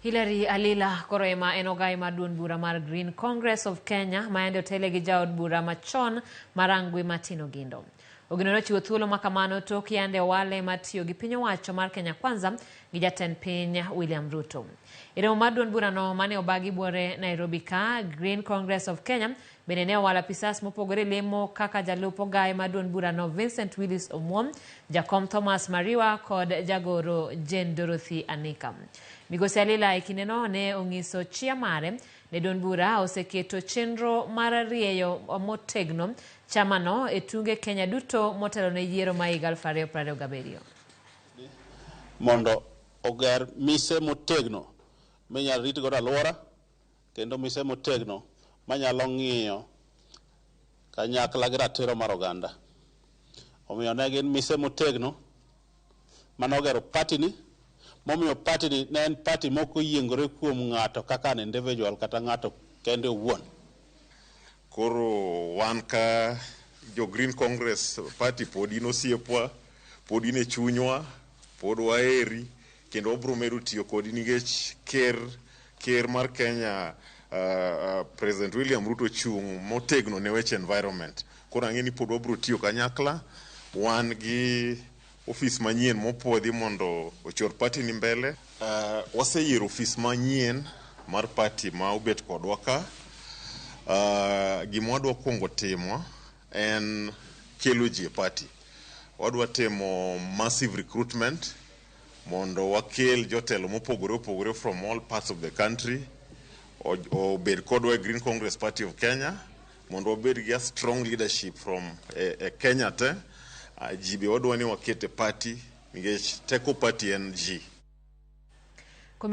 Hillary Alila koro ema en ogai mar duond bura mar Green Congress of Kenya ma yande otele gi jaod bura machon mar Rangwe Martin Ogindo. Ogindo nochiwo thuolo ma kamano tok yande owale mar tiyo gi piny owacho mar Kenya Kwanza gi jatend piny William Ruto. E romo mar duond burano mane obagi buore Nairobi ka, Green Congress of Kenya bende ne owalo apisas mopogore lemo kaka jalup ogaye mar duond burano Vincent Willis Omuom, jakom Thomas Mariwa kod jagoro Jane Dorothy Anika. Migosi Alila e kindeno ne onyiso chia mare ne duond bura oseketo chenro mar rieyo motegno chamano e tunge Kenya duto motelo ne yiero ma higa 2027. Mondo oger mise motegno minyalo rit godo alwora kendo mise motegno manyalo ng'iyo kanyakla gi ratiro mar oganda. Omiyo ne gin mise motegno manogero party ni momiyo party ni ne en party mok oyiengore kuom ng'ato kaka an individual kata ng'ato kende owuon. Koro wan ka jo Green Congress Party pod in osiepwa, pod in e chunywa, pod waheri kendo wabiro medo tiyo kodi nikech ker ker mar Kenya President William Ruto chung' motegno ne weche environment. Koro ang'e ni pod wabiro tiyo kanyakla, wan gi ofis manyien mopuodhi mondo ochor party ni mbele. Waseyiero ofis manyien mar party ma obet kodwa ka. Gima wadwa kuongo timo en kelo ji e party. Wadwa timo massive recruitment mondo wakel jotelo mopogore opogore from all parts of the country obed kodwa e Green Congress Party of Kenya mondo wabed gi a strong leadership from e Kenya te. Ji be wadwa ni waket e party nikech teko party en ji.